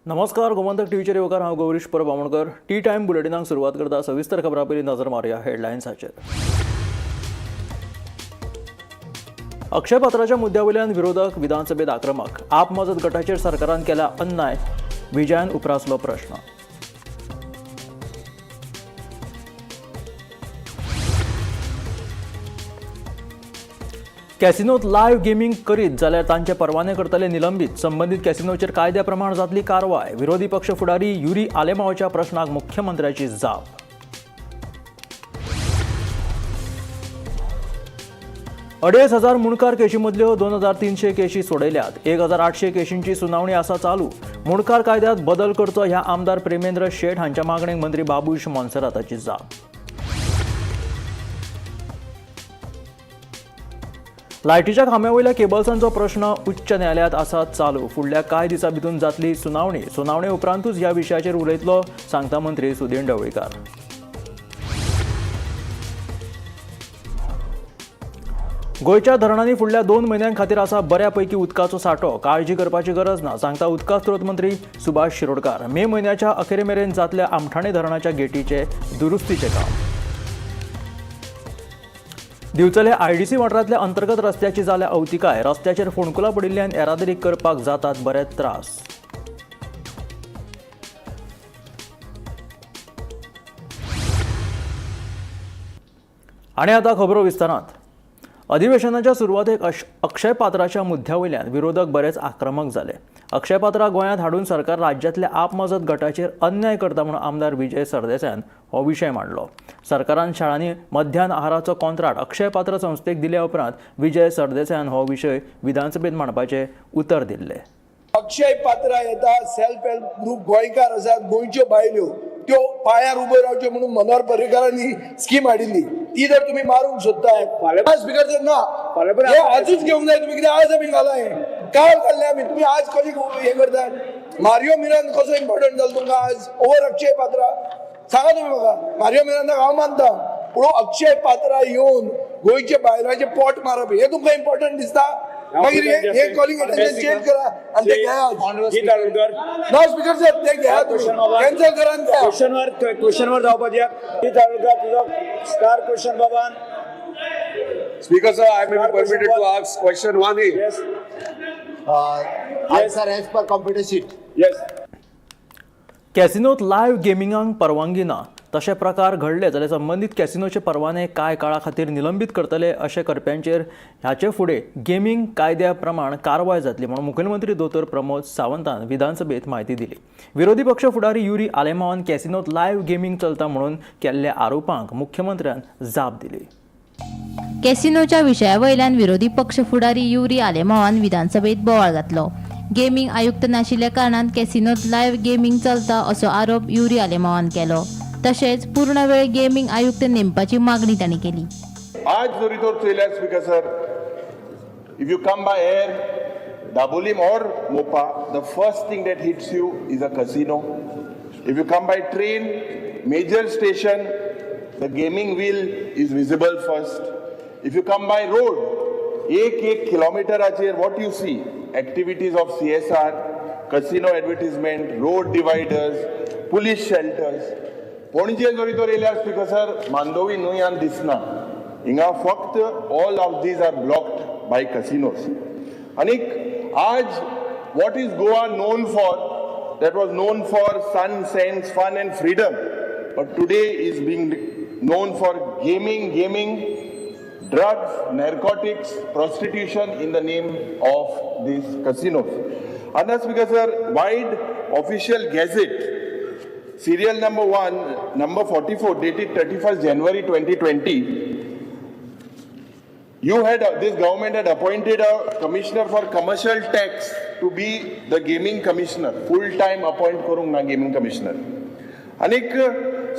नमस्कार, गोमंतक टीव्हीचेर येवकार. हांव गौरीश परब आमोणकर. टी टायम बुलेटिनाक सुरवात करता. सविस्तर खबरां पयलीं नजर मारुया हेडलायन्साचेर. अक्षय पात्राच्या मुद्द्या वयल्यान विरोधक विधानसभेत आक्रमक. आप मजत गटाचेर सरकारान केला अन्याय, विजयान उप्रासलो प्रश्न. कॅसिनोत लायव्ह गेमींग करीत जाल्यार तांचे परवाने करतले निलंबीत. संबंदीत कॅसिनोचेर कायद्या प्रमाण जातली कारवाय. विरोधी पक्ष फुडारी युरी आलेमावच्या प्रश्नाक मुख्यमंत्र्याची जाप. 2500 मुणकार केशी मदल्यो 2300 केशी सोडयल्यात. 1800 केशींची सुनावणी आसा चालू. मुणकार कायद्यात बदल करचो ह्या आमदार प्रेमेंद्र शेट हांच्या मागणेक मंत्री बाबूश मोन्सेराताची जाप. लायटीच्या खांब्या वयल्या केबल्सांचो प्रश्न उच्च न्यायालयात आसा चालू. फुडल्या कांय दिसां भितर जातली सुनावणी. सुनावणे उपरांतूच ह्या विशयाचेर उलयतलो, सांगता मंत्री सुदीन ढवळीकार. गोंयच्या धरणांनी फुडल्या 2 म्हयन्यां खातीर आसा बऱ्या पैकी उदकाचो सांठो. काळजी करपाची गरज ना, सांगता उदका स्रोत मंत्री सुभाष शिरोडकार. मे म्हयन्याच्या अखेरे मेरेन जातल्या आमठाणे धरणाच्या गेटीचे दुरुस्तीचें काम. दिवचले आयडीसी वाठारांतल्या अंतर्गत रस्त्याची जाल्या अवतिकाय. रस्त्याचेर फोंडकुलां पडिल्ल्यान येरादारी करपाक जातात बरेच त्रास. आनी आतां खबरो विस्तारांत. अधिवेशनाच्या सुरवातेक अक्षय पात्राच्या मुद्द्या वयल्यान विरोधक बरेच आक्रमक जाले. अक्षय पात्रा गोंयांत हाडून सरकार राज्यांतल्या आप मजत गटाचेर अन्याय करता म्हणून आमदार विजय सरदेसायान हो विशय मांडलो. सरकारान शाळांनी मध्यान आहाराचो कॉन्ट्राक्ट अक्षय पात्र संस्थेक दिल्या उपरांत विजय सरदेसायान हो विशय विधानसभेत मांडपाचें उतर दिल्लें. अक्षय पात्रा येता, सेल्फ हेल्प ग्रुप गोंयकार आसात, गोंयच्यो बायल्यो त्यो पांयार उब्यो रावच्यो म्हणून मनोहर पर्रीकारांनी स्कीम हाडिल्ली, ती जर तुमी मारूंक सोदताय. स्पीकर सर, ना, हे आजूच घेवंक जाय तुमी. कित्याक आज आमी घाला, हें काल घाल्लें आमी, तुमी आज कशी हें करतात? मारियो मिरांद कसो इम्पॉर्टंट जालो तुमकां आज ओवर अक्षय पात्रा? सांगा तुमी म्हाका. मारियो मिरांदाक हांव मानता, पूण अक्षय पात्रा येवन गोंयच्या बायलांचें पोट मारप हें तुमकां इम्पॉर्टंट दिसता? मागीर हे कॉलिंग अटेन्शन चेंज करा आनी ते घेयात. ना स्पीकर सर, ते घेया, कॅन्सल करा आनी घेया. क्वेश्चनवर क्वेश्चनवर जावपा दिया. तालुका तुझो स्टार क्वेश्चन बाबान. Speaker sir, I may be permitted to ask question 1A. Yes. Answer as per computer sheet. Yes. कॅसिनोत live गेमिंगाक परवानगी ना. तशे प्रकार घडले जाल्यार संबंदीत कॅसिनोचे परवाने कांय काळा खातीर निलंबीत करतले. अशें करप्यांचेर हाचे फुडें गेमींग कायद्या प्रमाण कारवाय जातली म्हणून मुखेलमंत्री दोतोर प्रमोद सावंतान विधानसभेत म्हायती दिली. विरोधी पक्ष फुडारी युरी आलेमावान कॅसिनोत लायव्ह गेमींग चलता म्हणून केल्ल्या आरोपांक मुख्यमंत्र्यान जाप दिली. कॅसिनोच्या विशया वयल्यान विरोधी पक्ष फुडारी युरी आलेमावान विधानसभेत बोवाळ घातलो. गेमींग आयुक्त नाशिल्ल्या कारणान कॅसिनोत लायव्ह गेमींग चलता असो आरोप युरी आलेमावान केलो. तशेंच पूर्ण वेळ गेमींग आयुक्त नेमपाची मागणी तांणी केली. आज जरी तर चोयल्यार Speaker sir, if you come by air, Dabolim or Mopa, the first thing that hits you is a casino. If you come by train, major station, the gaming wheel is visible first. If you come by road, एक एक किलोमिटराचेर what you see, activities of CSR, casino advertisement, road dividers, police shelters. Panaji जरी तर येयल्यार speaker sir, Mandovi न्हंय दिसना हिंगा, फक्त all of these are blocked by casinos. आनीक आज what is Goa known for? That was known for sun, sands, fun and freedom, but today is being known for gaming, gaming, drugs, narcotics, prostitution in the name of these casinos. Another, Speaker sir, vide official gazette, serial number 1, number 44, dated 31st January 2020, this government had appointed a commissioner for commercial tax to be the gaming commissioner, full-time appoint करूंक ना gaming commissioner. आनीक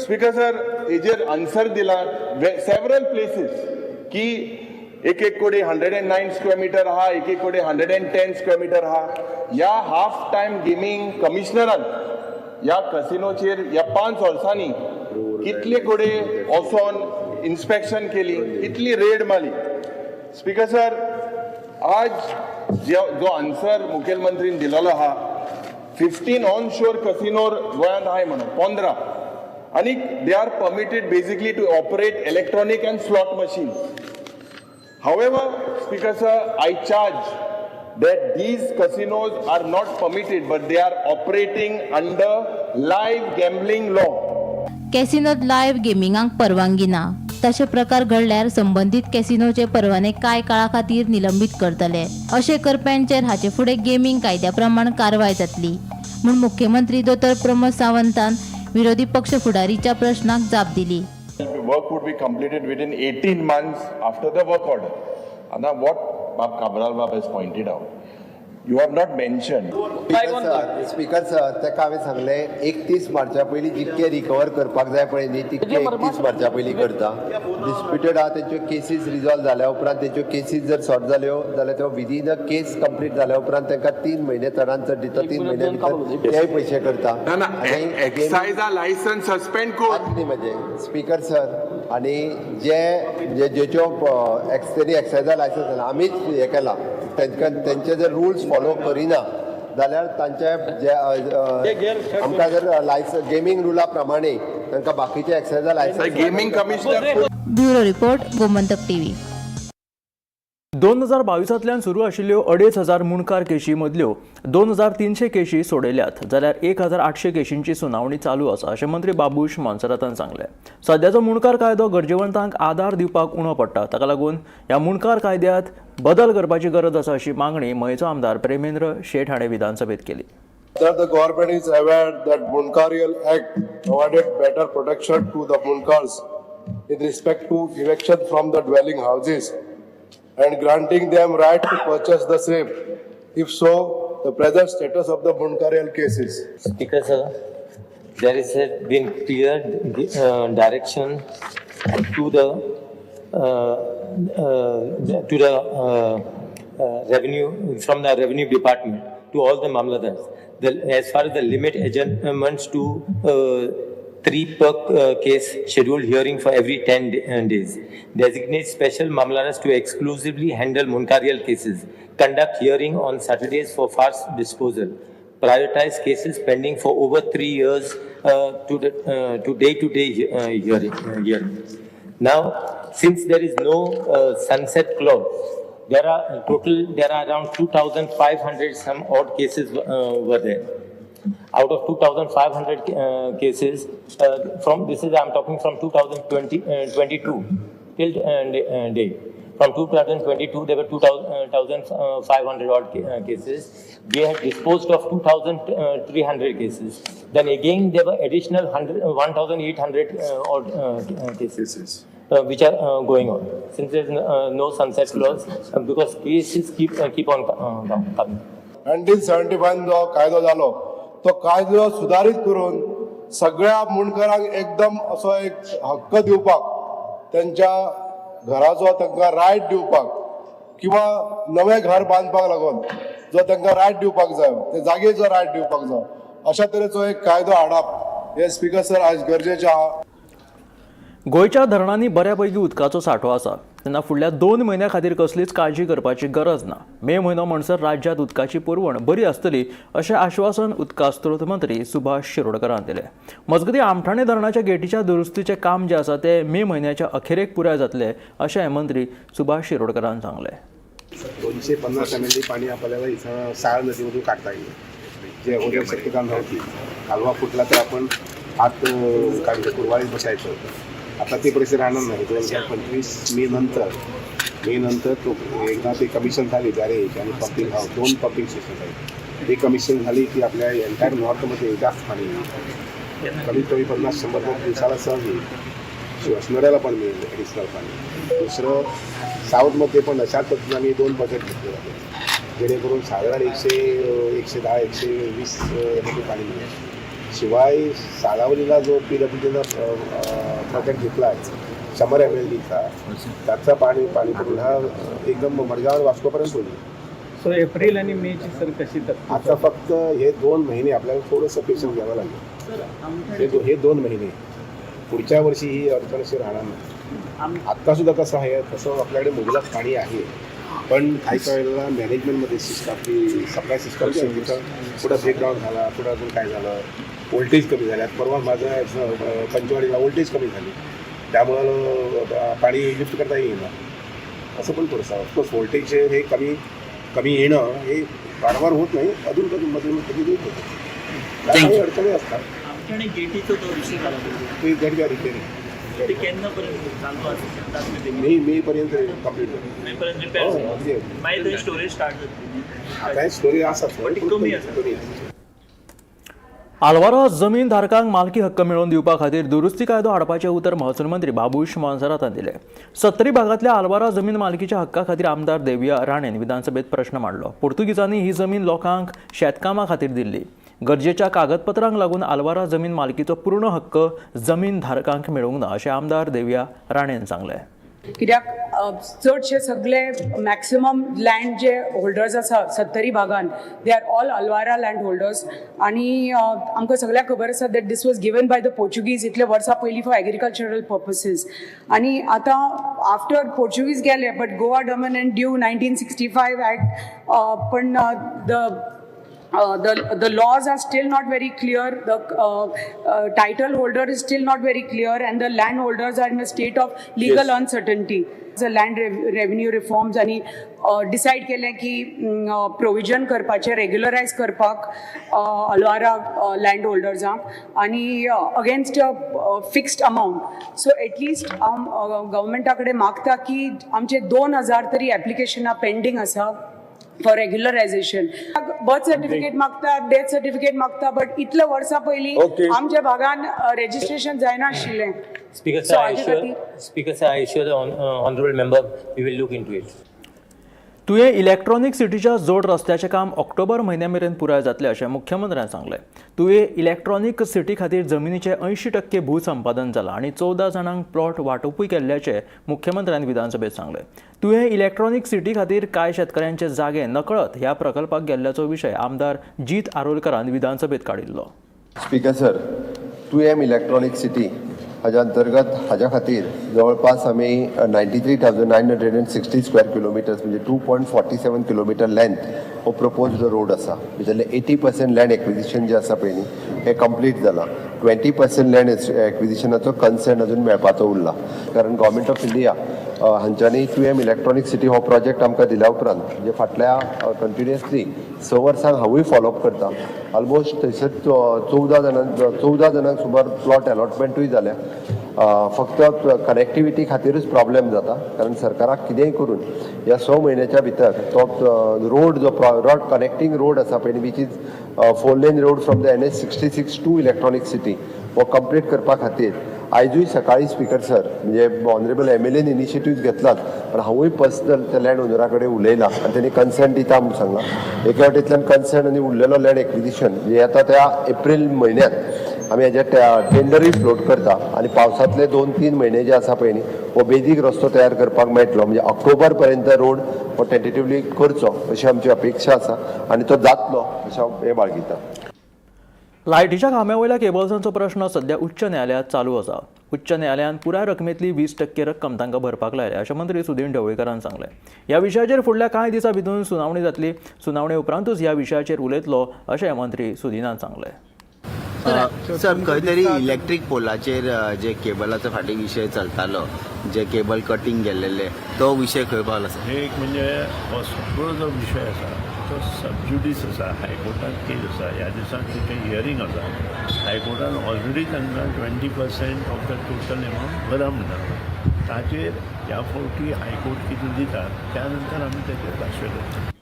speaker sir, हेजेर answer दिला several places की एक एक कडेन 109 square metre आहा, एक एक कडेन 110 स्क्वेअर मिटर आहा. ह्या हाफ टायम गेमींग कमिशनरान ह्या कसिनोचेर ह्या 5 वर्सांनी कितले कडेन वचोन इन्स्पेक्शन केली, कितली रेड मारली? स्पीकर सर, आज जो आन्सर मुखेलमंत्रीन दिलेलो आहा 15 on shore casino गोंयांत आहाय म्हणून 15 आनी they are permitted basically to operate electronic and slot machine. However, Speaker sir, I charge that these casinos are not permitted, but they are operating under live gambling law. कॅसिनोत live गेमिंगाक परवानगी ना. तशे प्रकार घडल्यार संबंदीत कॅसिनोचे परवाने कांय काळा खातीर निलंबीत करतले. अशें करप्यांचेर हाचे फुडें गेमींग कायद्या प्रमाण कारवाय जातली म्हूण मुख्यमंत्री दोतोर प्रमोद सावंतान विरोधी पक्ष फुडारीच्या प्रश्नाक जाप दिली. Work would be completed within 18 months after the work order. And now what Bab Cabral Bab has pointed out, you have not mentioned. Speaker sir, ताका हांवें सांगलें 31 मार्चा पयलीं जितके रिकवर करपाक जाय पळय न्ही तितके 31 मार्चा पयलीं करता. डिस्प्युटेड आहा तेंच्यो केसीस रिजॉल्व जाल्या उपरांत, तेंच्यो केसीस जर सॉर्ट जाल्यो जाल्यार त्यो विदीन अ केस कंप्लीट जाल्या उपरांत तांकां 3 म्हयने चडान चड दिता. 3 म्हयन्या भितर तेय पयशे करता. ना ना, आनी excise license suspend कर. न्ही म्हणजे स्पीकर सर, आनी जे जे जेच्यो तेणी एक्सायजा लायसन्स आसा, आमीच हें केलां तांकां, तेंचे जर रुल्स फॉलो करिना जाल्यार तांचे जे आमकां जर लायसन्स गेमींग रुला प्रमाणे तांकां बाकीचे एक्सायजा licence. Gaming commissioner. Bureau report, Gomantak TV. 2022तल्यान सुरू आशिल्ल्यो 2500 मुणकार केशी मदल्यो 2300 केशी सोडयल्यात, जाल्यार 1800 केशींची सुनावणी चालू आसा अशें मंत्री बाबूश मोन्सेरातान सांगलें. सद्याचो मुणकार कायदो गरजेवंतांक आदार दिवपाक उणो पडटा. ताका लागून ह्या मुणकार कायद्यांत बदल करपाची गरज आसा अशी मागणी मयेचो आमदार प्रेमेंद्र शेट हाणें विधानसभेत केली. That the government is aware that Munkarial Act provided better protection to the Munkars in respect to eviction from the dwelling houses and granting them right to purchase the same. If so, the present status of the Munkarial cases. Speaker sir, there is a been clear direction to the revenue from the revenue department to all the mamladars. As far as the limit adjournments to 3 per case scheduled hearing for every 10 days. Designate special mamladars to exclusively handle munkarial cases. Conduct hearing on Saturdays for fast disposal. Prioritize cases pending for over 3 years to day-to-day hearing. Now, since there is no sunset clause, there are around 2,500 some odd cases were there. Out of 2,500 cases, from this is I am talking from 2020, 22 till date. From 2022, there were 2,500 odd cases. We had disposed of 2,300 cases. Then again, there were additional 1,800 odd cases, which are going on. Since there is no sunset clause, because cases keep on coming. 1975 जो कायदो जालो तो कायदो सुदारीत करून सगळ्या मुंडकरांक एकदम असो एक हक्क दिवपाक, तेंच्या घराचो तांकां रायट दिवपाक किंवा नवें घर बांदपाक लागून जो तांकां रायट दिवपाक जाय, ते जागेचो रायट दिवपाक जाय, अशा तरेचो एक कायदो हाडप हे स्पीकर सर आज गरजेचें आहा. गोंयच्या धरणांनी बऱ्या पैकी उदकाचो सांठो आसा, तेन्ना फुडल्या 2 म्हयन्या खातीर कसलीच काळजी करपाची गरज ना. मे म्हयनो म्हणसर राज्यांत उदकाची पुरवण बरी आसतली अशें आश्वासन उदका स्त्रोत मंत्री सुभाष शिरोडकरान दिलें. मजगतीं, आमठाणे धरणाच्या गेटीच्या दुरुस्तीचें काम जें आसा तें मे म्हयन्याच्या अखेरेक पुराय जातलें अशें मंत्री सुभाष शिरोडकरान सांगलें. 250 एमएलडी पाणी आपल्याला इथं साळ नदीमधून काढता येईल, जे अगोदर शक्यता नव्हती. कालवा फुटला तर आपण आत काय म्हणतो कुरवाळीत बसायचं होतं. आता ती परिस्थिती राहणार नाही. 2025 मे नंतर तो एकदा ते कमिशन झाली बॅरेज आणि पंपिंग हाऊस, दोन पंपिंग स्टेशन आहेत, ते कमिशन झाली की आपल्या एंटायर नॉर्थमध्ये जास्त पाणी येईल. कमीत कमी 50-100 दिवसाला सहज येईल. शिवाय नऱ्याला पण मिळेल ॲडिशनल पाणी. दुसरं, साऊथमध्ये पण अशाच पद्धतीने आम्ही दोन बजेट घेतले जाते, जेणेकरून साधारण 100, 110, 120 एमएलडी पाणी मिळेल. शिवाय सालावलीला जो पीडब्ल्यूडीचा प्रोजेक्ट घेतला आहे 100 एमएलडीचा, त्याचा पाणी पाणी पुरवठा एकदम मडगाव आणि वास्कोपर्यंत होईल. सो एप्रिल आणि मेची सर कशी तरतूद? आता फक्त हे 2 महिने आपल्याला थोडंसं पेशन्स घ्यावं लागेल. हे 2 महिने, पुढच्या वर्षी ही अडचण अशी राहणार नाही. आत्ता सुद्धा कसं आहे, तसं आपल्याकडे मुबलक पाणी आहे. पण काही वेळेला मॅनेजमेंटमध्ये सिस्टम, आपली सप्लाय सिस्टम जी आहे तिथं कुठं ब्रेकडाऊन झाला, कुठं अजून काय झालं, व्होल्टेज कमी झाले. आता परवा माझं पंचवाडीला व्होल्टेज कमी झाली, त्यामुळं पाणी लिफ्ट करता येईना, असं पण थोडंसं. ऑफकोर्स व्होल्टेज हे कमी कमी येणं हे वारंवार होत नाही, अधून कधी मधून कधी होत होतं. काही अडचणी असतात. आमच्या गेटीचो तो विषय जाला. ते गट रिपेअरिंग ते केन्ना पर्यंत चालू आसा जातले ते? मे मे पर्यंत कंप्लीट जातलें. मे पर्यंत हो, रिपेअर. अगदी अगदी. मागीर थंय स्टोरेज स्टार्ट जातली. आतां स्टोरी आसा. पण ती कमी आसा. कमी आसा. आलवारा जमीन धारकांक मालकी हक्क मेळोवन दिवपा खातीर दुरुस्ती कायदो हाडपाचें उतर महसूल मंत्री बाबूश मोन्सेरातान दिलें. सत्तरी भागांतल्या आलवारा जमीन मालकीच्या हक्का खातीर आमदार देविया राणेन विधानसभेत प्रश्न मांडलो. पोर्तुगीजांनी ही जमीन लोकांक शेतकामा खातीर दिल्ली. गरजेच्या कागदपत्रांक लागून आलवारा जमीन मालकीचो पूर्ण हक्क जमीन धारकांक मेळूंक ना, अशें आमदार देविया राणेन सांगलें. कित्याक चडशे सगळे मॅक्सिमम लँड जे होल्डर्स आसा सत्तरी भागान, they are all Alvara land holders. आनी आमकां सगळ्यांक खबर आसा that this was given by the Portuguese इतले वर्सां पयलीं फॉर एग्रीकल्चरल पर्पसीस. आनी आतां आफ्टर पोर्चुगीज गेले, but Goa Daman and Diu 1965 Act, पण the laws are still not very clear, the title holder is still not very clear, and the landholders are in a state of legal uncertainty. The land revenue reforms आणि decide केलें की provision करपाचें, रेग्युलरायज करपाक अल्वारा land होल्डर्सांक आनी against a fixed amount. So at least हांव गव्हर्मेंटा कडेन मागता की आमचे 2000 तरी एप्लिकेशनां पेंडींग आसा फॉर रेग्युलरायझेशन. बर्थ सर्टिफिकेट मागता, डेथ सर्टिफिकेट मागता, बट इतले वर्सां पयलीं आमच्या भागान registration जायनाशिल्लें. Speaker So, sir, I हाजे assure, खातीर Speaker sir, I assure the honorable member, we will look into it. तुयें इलेक्ट्रॉनिक सिटीच्या जोड रस्त्याचें काम ऑक्टोबर म्हयन्या मेरेन पुराय जातलें, अशें मुख्यमंत्र्यान सांगलें. तुयें इलेक्ट्रॉनिक सिटी खातीर जमिनीचें 80% भूसंपादन जालां आनी 14 जाणांक प्लॉट वांटपूय केल्ल्याचें मुख्यमंत्र्यान विधानसभेत सांगलें. तुयें इलेक्ट्रॉनिक सिटी खातीर कांय शेतकऱ्यांचे जागे नकळत ह्या प्रकल्पाक गेल्ल्याचो विशय आमदार जीत आरोलकरान विधानसभेत काडिल्लो. स्पीकर सर, तुयें इलेक्ट्रॉनिक सिटी हाज्या अंतर्गत हाज्या खातीर जवळपास आमी 93,960 square kilometers, म्हणजे 2.47 kilometer length हो प्रपोज्ड रोड आसा. भितरले 80% लँड एक्विजिशन जें आसा पळय न्ही, हें कंप्लीट जालां. 20% लँड एक्विजिशनाचो कन्सेंट अजून मेळपाचो उरला, कारण गव्हर्मेंट ऑफ इंडिया हांच्यांनी तुयें इलेक्ट्रॉनिक सिटी हो प्रोजेक्ट आमकां दिल्या उपरांत, म्हणजे फाटल्या कंटिन्युअसली 6 वर्सांक हांवूय फॉलोअप करता. ऑलमोस्ट थंयसर 14 जाणांक सुमार प्लॉट अलॉटमेंटूय जाल्या. फक्त कनेक्टिविटी खातीरूच प्रॉब्लेम जाता, कारण सरकाराक कितेंय करून ह्या 6 म्हयन्याच्या भितर तो रोड जो रोड कनेक्टींग रोड आसा पळय, which is four lane road from the NH 66 to Electronic City, हो कंप्लीट करपा खातीर आयजूय सकाळी, स्पीकर सर, म्हणजे ऑनरेबल एमएलएन इनिशिएटीव घेतलाच, पण हांवूय पर्सनल त्या लँड ओनरा कडेन उलयलां आनी तेणी कन्सेंट दिता म्हूण सांगलां. एके वाटेंतल्यान कन्सेंट आनी उरलेलो लँड एक्विजिशन, म्हणजे येता त्या एप्रील म्हयन्यांत आमी हेजे टेंडरूय फ्लोट करता आनी पावसांतले 2-3 म्हयने जे आसा पळय न्ही, हो बेजीक रस्तो तयार करपाक मेळटलो. म्हणजे ऑक्टोबर पर्यंत रोड हो टेंटेटिवली करचो अशी आमची अपेक्षा आसा आनी तो जातलो अशें हांव हें बाळगितां. लायटीच्या खांब्या वयल्या केबल्सांचो प्रश्न सध्या उच्च न्यायालयांत चालू आसा. उच्च न्यायालयान पुराय रकमेतली 20% रक्कम तांकां भरपाक लायल्या, अशें मंत्री सुदीन ढवळीकारान सांगलें. ह्या विशयाचेर फुडल्या कांय दिसां भितर सुनावणी जातली. सुनावणे उपरांतूच ह्या विशयाचेर उलयतलो, अशें मंत्री सुदीनान सांगलें. सर, खंय तरी इलेक्ट्रीक पोलाचेर जे केबलाचो फाटीं विशय चलतालो, जे केबल कटींग गेल्लेले, तो विशय खंय पावला सर? हे एक म्हणजे हो सगळो जो विशय आसा तो सबज्युडीस आसा. हायकोर्टात केस आसा. ह्या दिसान तेचें हियरींग आसा. हायकोर्टान ऑलरेडी तांकां 20% of the total amount भरा म्हणटा. ताचेर ह्या फावटी हायकोर्ट कितें दिता, त्या नंतर आमी ताचेर भाश्य करतले.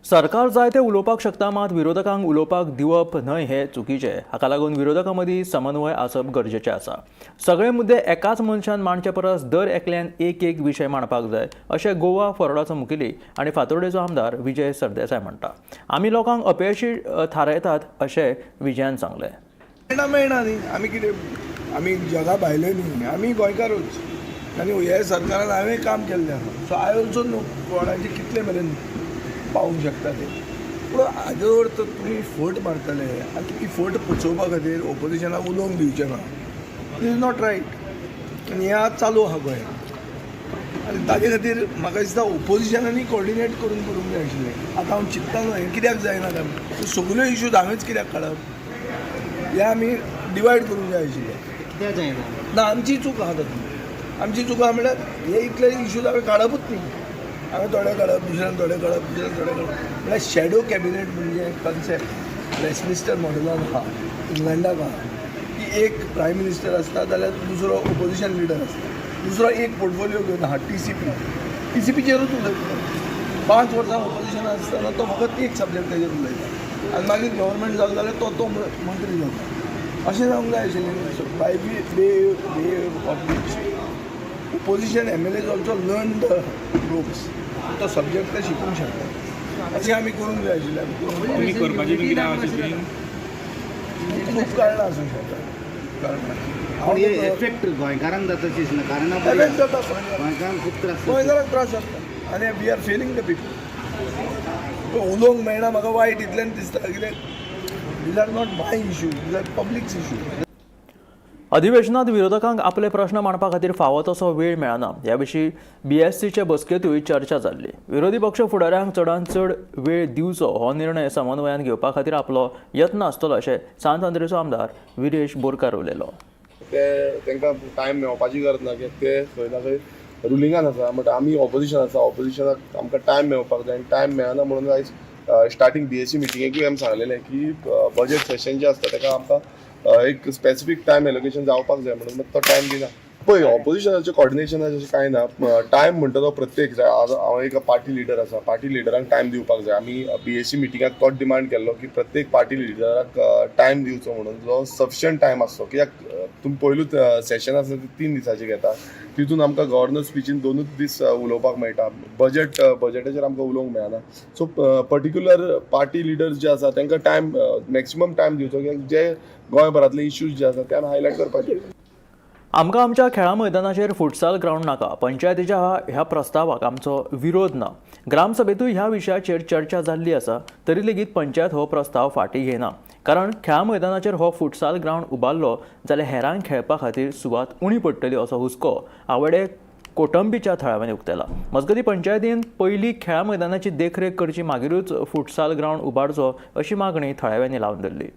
सरकार जाय ते उलोवपाक शकता, मात विरोधकांक उलोवपाक दिवप न्हय हें चुकीचें. हाका लागून विरोधकां मदीं समन्वय आसप गरजेचें आसा. सगळे मुद्दे एकाच मनशान मांडचे परस दर एकल्यान एक एक विशय मांडपाक जाय, अशें गोवा फॉरवर्डाचो मुखेली आनी फातोर्डेचो आमदार विजय सरदेसाय म्हणटा. आमी लोकांक अपेशी थारायतात, अशें विजयान सांगलें. मेळना, मेळना न्ही. आमी कितें, आमी जगा भायले न्ही, आमी गोंयकारूच आनी हे सरकारान हांवें काम केल्लें आसा. सो I also न्हू कोणाचे कितले मेरेन पावूंक शकता ते. पूण हाजे अर्थ तुमी फट मारतले आनी ती फट पचोवपा खातीर ओपोजिशनाक उलोवंक दिवचें ना, is not right. आनी हें आज चालू आहा गोंयांत. आनी ताजे खातीर म्हाका दिसता ओपोजिशनांनी कॉर्डिनेट करून करूंक जाय आशिल्लें. आतां हांव चिंत्ता न्हू हें कित्याक जायना काय, सगल्यो इश्यूज हांवेंच कित्याक काडप, हें आमी डिवायड करूंक जाय आशिल्लें. कित्याक जायना? ना, आमची चूक आहा तातूंत. आमची चूक आहा म्हणल्यार हे इतले इश्यूज हांवें काडपूच न्ही. हांवें थोडे काडप, दुसऱ्यान थोडे काडप, दुसऱ्यान थोडे काडप. म्हणल्यार शॅडो कॅबिनेट म्हणजे कन्सेप्ट वेस्टमिनिस्टर मॉडेलान आहा, इंग्लंडाक आहा की एक प्रायम मिनिस्टर आसता जाल्यार दुसरो ओपोजिशन लिडर आसता, दुसरो एक पोर्टफोलियो घेवन आहा TCP. TCPचेरूच उलयता. 5 वर्सां ओपोजिशन आसतना तो फकत एक सब्जेक्ट ताजेर उलयता आनी मागीर गव्हर्मेंट जालो जाल्यार तो तो मंत्री जाता. अशें जावंक जाय आशिल्लें. By way of which opposition MLAs also learn the ropes, तो सब्जेक्ट ते शिकूंक शकता. अशें आमी करूंक जाय आशिल्लें. खूब कारणां आसूंक शकता. पूण हे एफेक्ट गोंयकारांक जाता दिसना, कारण एफेक्ट जाता, गोंयकारांक खूब त्रास जाता. गोंयकारांक त्रास जाता आनी we are failing the people. उलोवंक मेळना म्हाका वायट इतल्यान दिसता, कित्याक these are not my issue, these are public's issue. अधिवेशनात विरोधकांक आपले प्रश्न मांडपा खातीर फावो तसो वेळ मेळना. ह्या विशीं बीएससीचे बसकेंतूय चर्चा जाल्ली. विरोधी पक्ष फुडाऱ्यांक चडांत चड वेळ दिवचो हो निर्णय समन्वयान घेवपा खातीर आपलो यत्न आसतलो अशें सांत आंद्रेचो आमदार विरेश बोरकार उलयलो. ते तांकां टायम मेळपाची गरज ना, कित्याक ते खंय ना खंय रुलिंगान आसा. बट आमी ऑपोजिशन आसा, ऑपोजिशनाक आमकां टायम मेळपाक जाय आनी टायम मेळना म्हणून आयज स्टार्टींग बीएससी मिटिंगेकूय आमी सांगलेलें की बजेट सेशन जें आसता ताका आमकां एक स्पेसिफीक टायम एलोकेशन जावपाक जाय म्हणून, तो टायम दिना. पळय, ऑपोजिशनाचें कॉर्डिनेशनाचें अशें कांय ना. टायम म्हणटा तो प्रत्येक जाय. हांव एक पार्टी लिडर आसा, पार्टी लिडरांक टायम दिवपाक जाय. आमी बीएससी मिटिंगाक तोच डिमांड केल्लो की प्रत्येक पार्टी लिडराक टायम दिवचो म्हणून, जो सफिशियंट टायम आसचो. कित्याक तुमी पयलूच सेशन आसता ते 3 दिसांचे घेता, तितून आमकां गव्हर्नर स्पिचीन 2 दीस उलोवपाक मेळटा, बजेटाचेर आमकां उलोवंक मेळना. सो पर्टिक्युलर पार्टी लिडर्स जे आसा तांकां टायम, मॅक्सिमम टायम दिवचो, कित्याक जे गोंयभरांतले इश्यूज जे आसा ते आमी हायलायट करपाचे. आमकां आमच्या खेळां मैदानाचेर फुटसाल ग्रावंड नाका. पंचायतीच्या ह्या प्रस्तावाक आमचो विरोध ना. ग्रामसभेतूय ह्या विशयाचेर चर्चा जाल्ली आसा, तरी लेगीत पंचायत हो प्रस्ताव फाटीं घेयना. कारण खेळां मैदानाचेर हो फुटसाल ग्रावंड उबारलो जाल्यार हेरांक खेळपा खातीर सुवात उणी पडटली असो हुस्को आवडे कोटंबीच्या थळाव्यांनी उक्तायला. मजगतीं पंचायतीन पयलीं खेळां मैदानाची देखरेख करची, मागीरूच फुटसाल ग्रावंड उबारचो अशी मागणी थळाव्यांनी लावन धरली.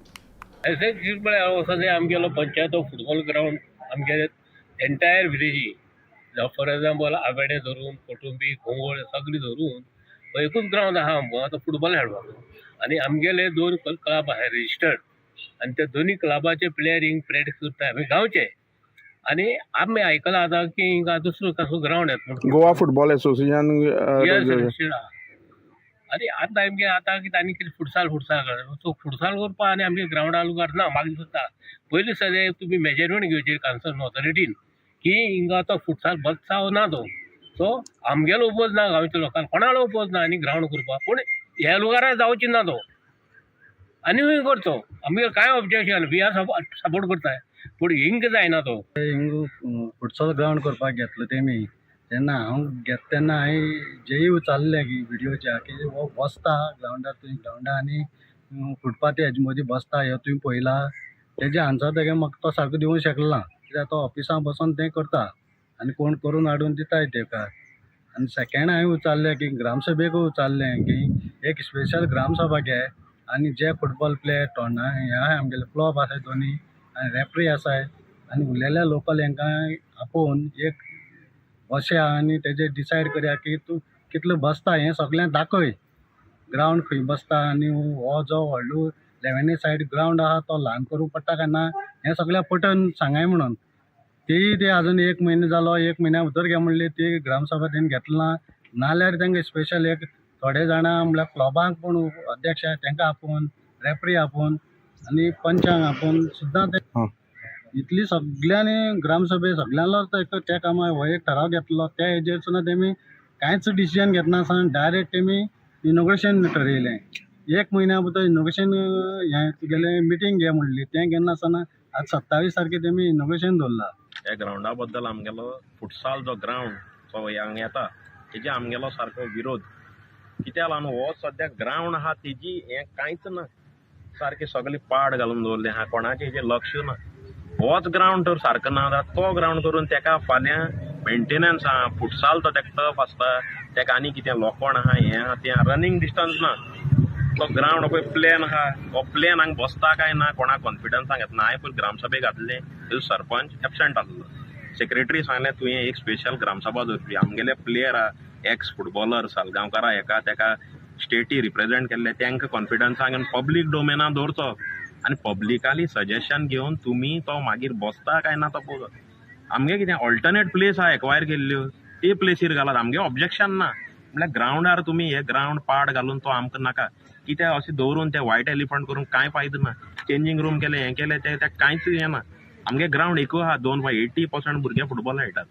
आमगेलो पंचायत फुटबॉल ग्रावंड आमगे एंटायर विलेजी, फॉर एग्जाम्पल आवेडे धरून कोटुंबी घोंगोळ सगळी धरून एकूच ग्रावंड आहा आमकां तो फुटबॉल खेळपाक. आनी आमगेले 2 क्लब आहाय रजिस्टर्ड आनी त्या दोनी क्लबाचे प्लेयर हिंग प्रॅक्टीस करता आमी गांवचे. आनी आमी आयकलां आतां की हिंगा दुसरो कसो ग्रावंड येता गोवा फुटबॉल एसोसिएशन रजिस्टर्ड आहा. आनी आतां आमगे आतां कितें आनी कितें फुटसाल सो फुटसाल करपा आनी आमगे ग्रावंडा लुगार ना. म्हाका दिसता पयलीं सगळें तुमी मेजरमेंट घेवची कन्सर्न ऑथॉरिटीन की हिंगा तो फुटसाल बसता ना तो, सो आमगेलो उपोज ना, गांवच्या लोकांक कोणालो उपोज ना आनी ग्रावंड करपाक, पूण ह्या लुगारा जावची ना तो आनी करचो. आमगेर कांय ऑब्जेक्शन, we are support करताय, पूण हिंग जायना तो. हिंग फुटसाल ग्रावंड करपाक घेतलो तेमी तेन्ना हांव घेता तेन्ना हांवें जेय विचारलें की विडियोच्या की हो बसता ग्रावंडार, तुवें ग्रावंडार आनी फुटपाथ हेजे मदीं बसता हें तुवें पळयलां. तेजें आन्सर तेगे म्हाका तो सारको दिवंक शकलो ना, कित्याक तो ऑफिसान बसोन तें करता आनी कोण करून हाडून दिताय तेका. आनी सेकेंड हांवें विचारलें की ग्रामसभेकूय विचारलें की एक स्पेशल ग्रामसभा घे आनी जे फुटबॉल प्लेयर टोर्ना हे आहाय आमगेले क्लब आसाय दोनी आनी रेफ्री आसाय आनी उरलेल्या लोकल हेंकां आपोवन एक बसया आनी तेजेर डिसायड करया की तूं कितलो बसता हें सगळें दाखय, ग्रावंड खंय बसता आनी हो जो व्हडलो लेव्हनी सायड ग्रावंड आहा तो ल्हान करूंक पडटा काय ना हें सगळें पटोवन सांगाय म्हणून. तेय ते आजून 1 म्हयनो जालो, 1 म्हयन्या भितर घे म्हणली ती ग्रामसभा तेणी घेतली ना. नाल्यार तांकां स्पेशल एक थोडे जाणां म्हणल्यार क्लबांक पूण अध्यक्ष आहा तांकां आपोवन, रेफ्री आपोवन आनी पंचांक आपोवन सुद्दां ते इतली सगळ्यांनी ग्रामसभे सगळ्यांलो त्या कामाक हो एक ठराव घेतलो. त्या हेजेर सुद्दां तेमी कांयच डिसिजन घेतनासतना डायरेक्ट तेमी इनॉग्रेशन ठरयलें. 1 म्हयन्या भितर इनॉग्रेशन हें तुगेलें मिटींग घे म्हणली, तें घेनासतना आज 27 तारखे तेमी इनॉग्रेशन दवरलां. ह्या ग्रावंडा बद्दल आमगेलो फुटसाल जो ग्रावंड जो हांगा येता तेजे आमगेलो सारको विरोध. कित्याक लागून हो सद्या ग्रावंड आहा तेजी हें कांयच ना, सारकें सगळें पाड घालून दवरलें आहा, कोणाचें हेजें लक्ष ना. होच ग्रावंड तर सारको ना जाल्यार तो ग्रावंड करून तेका फाल्यां मेंटेनन्स आहा, फुटसाल तो तेका टफ आसता, तेका आनी कितें लोकोण आहा, हें आहा तें आहा, रनींग डिस्टन्स ना. तो ग्रावंड पळय प्लेन आहा, हो प्लेन हांगा बसता काय ना कोणाक कॉन्फिडन्साक येतना. हांवें पयलीं ग्रामसभेक घातलें, तेजो सरपंच एबसेंट आसलो. सेक्रेटरी सांगलें तुवें एक स्पेशल ग्रामसभा दवरची, आमगेले प्लेयर आहा एक्स फुटबॉलर सालगांवकारा हेका तेका स्टेटी रिप्रेजेंट केल्ले, तांकां कॉन्फिडन्साक घेवन पब्लीक डोमेना दवरचो आनी पब्लिकाली सजेशन घेवन तुमी तो मागीर बसता काय ना तो पळोवचो. आमगे कितें ऑल्टरनेट प्लेस आहा एक्वायर केल्ल्यो ते प्लेसीर घालात, आमगे ऑब्जेक्शन ना. म्हणल्यार ग्रावंडार तुमी हे ग्रावंड पाड घालून तो आमकां नाका, कित्याक अशें दवरून ते वायट एलिफंट करून कांय फायदो ना. चेंजींग रूम केलें, हें केलें, तें कांयच हें ना. आमगे ग्रावंड एकूय आहा, 2.80% भुरगे फुटबॉल खेळटात.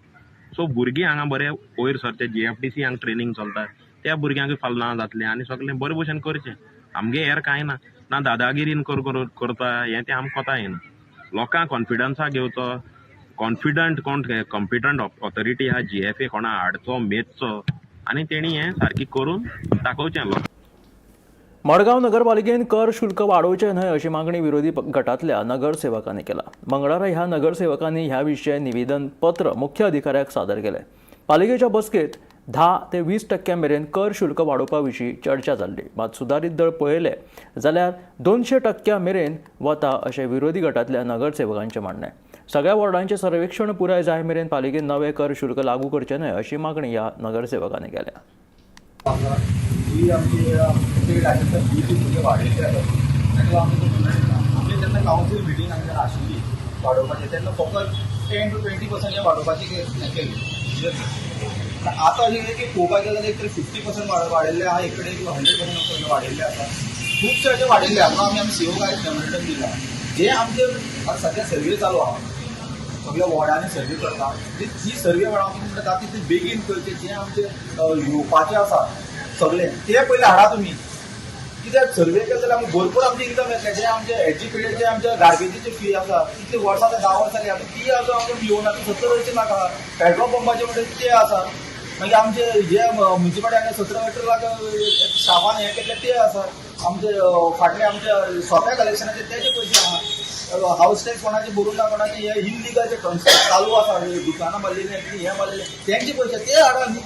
सो भुरगीं हांगा बरे वयर सरचे, GFDC हांगा ट्रेनींग चलता, त्या भुरग्यांक फाल्यां ना जातलें आनी सगळें बरे भशेन करचें. आमगे हेर कांय ना, ना दादागिरीन करता हें तें आमकां कोता येना. लोकांक कॉन्फिडन्सा घेवचो, कॉन्फिडंट कोण कॉम्पिटंट ऑथॉरिटी आहा GFA कोणा हाडचो मेजचो आनी तेणी हें सारकें करून दाखोवचें लोकांक. मडगांव नगरपालिकेन कर शुल्क वाडोवचें न्हय अशी मागणी विरोधी गटांतल्या नगरसेवकांनी केला. मंगळारा ह्या नगरसेवकांनी ह्या विशय निवेदन पत्र मुख्य अधिकाऱ्याक सादर केलें. पालिकेच्या बसकेत 10 ते 20% मेरेन कर शुल्क वाडोवपा विशीं चर्चा जाल्ली. मात सुदारीत दर पळयले जाल्यार 200% मेरेन वता अशें विरोधी गटांतल्या नगरसेवकांचें म्हणणें. सगळ्या वॉर्डांचें सर्वेक्षण पुराय जाय मेरेन पालिकेन नवे कर शुल्क लागू करचें न्हय अशी मागणी ह्या नगरसेवकांनी केल्या. जी आमची पेड आशिल्ली ती फी म्हणजे वाडयल्ली आसा, ताका आमी आमची जेन्ना कावन्सील मिटींग आमची आशिल्ली वाडोवपाची तेन्ना फकत 10 to 20% हें वाडोवपाची हें केली. आतां अशें कितें की पळोवपाक गेलें जाल्यार एक तर 50% वाडयल्ले आहा, एक कडेन 100% वाडयल्ले आसा, खुबशे अशें वाडिल्ले आहा. म्हणून आमी आमी सीओ आयज मेमोरेंडम दिला. जे आमचे आतां सद्या सर्वे चालू आहा, सगळ्या वॉर्डांनी सर्वे करता, जी सर्वे वॉर्डां आमी म्हणटा तितले बेगीन करचे, जे आमचे येवपाचे आसा सगळे ते पयले हाडा तुमी. कित्याक सर्वे केले जाल्यार आमकां भरपूर आमचे इन्कम येतलें. जे आमचे एजीकेटेड जे आमच्या गार्बेजीचे फी आसा तितले वर्सां 10 वर्सां जाली ती आजून आमकां येवना, ती 70 लाख आसा. पेट्रोल पंपाचे म्हणटा ते आसा, मागीर आमचे जे म्युनिसिपालिटी 17-18 लाख स्टाफान हें केल्ले ते आसा, आमचे फाटले आमच्या सोप्या कलेक्शनाचे तेजे पयशे आहा, हावस टॅक्स कोणाचे भरूंक ना, कोणाचे हे इलिगल जे कन्स्ट्रक्शन चालू आसा, दुकानां बांदलेली हें बांदलेलें तेंचे पयशे ते हाडा न्ही,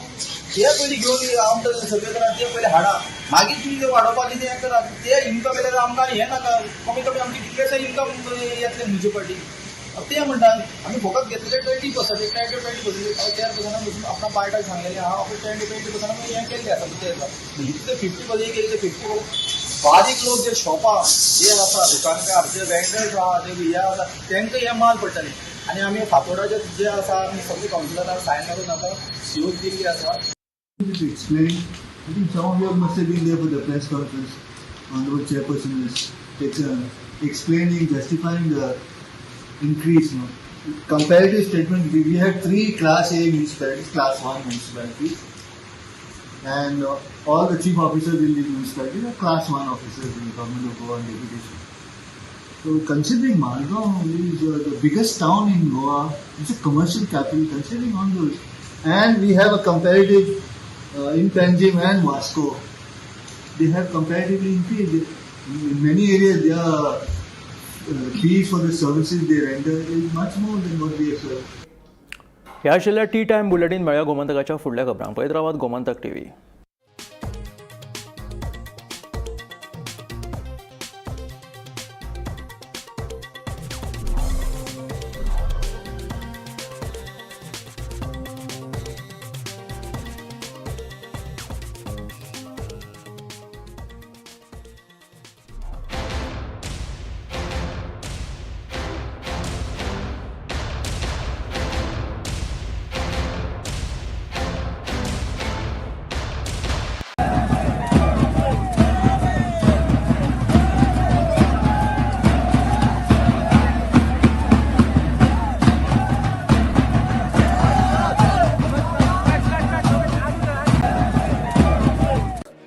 ते पयलीं घेवन आमकां सर्वे करा, ते पयलीं हाडा, मागीर तुमी ते वाडोवपाचें तें करा. ते इन्कम येयल्यार आमकां हें नाका, कमी कमी आमची कितलेशे इन्कम येतलें म्युनिसिपालिटी. ते म्हणटा आमी फकत घेतलेले 20%, 10 to 20%, 4% आपणा पार्टाक सांगलेलें आहा, आपणें 10 to 20% आमी हें केल्लें आसा. ते इतले 50% केले ते 50% बारीक लोक जे शॉपां जे आसा, दुकानकार जे वेंडर्स आहा, जे हे आसा, तांकां हें माल पडटलें. आनी आमी फातोडाचे जे आसा आमी सगळे कावन्सिलरांक सायन मारून आतां सीओक दिल्ली आसा. To explain, I think some of you must have been there for the press conference. Honorable Chairperson is explaining, justifying the increase. No? Comparative statement: we had 3 Class A municipalities, Class 1 municipalities, and all the chief officers in these municipalities are Class 1 officers in the government of Goa and deputation. So, considering Margao is the biggest town in Goa, it's a commercial capital. Considering all those, and we have a comparative. In Panjim and Vasco, they have comparatively increased. In many areas, their fees for the services they render is much more than what we have served. ह्या आशिल्ल्या T time bulletin मेळ्या गोमंतकाच्या फुडल्या खबरांक. पळयत रावात Gomantak TV.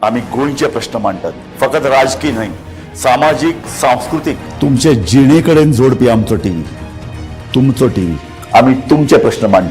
आमी गोंयचे प्रश्न मांडटात, फकत राजकीय न्हय, सामाजीक, सांस्कृतीक, तुमचे जिणे कडेन जोडपी आमचो टीव्ही, तुमचो टीव्ही. आमी तुमचे प्रश्न मांडटात.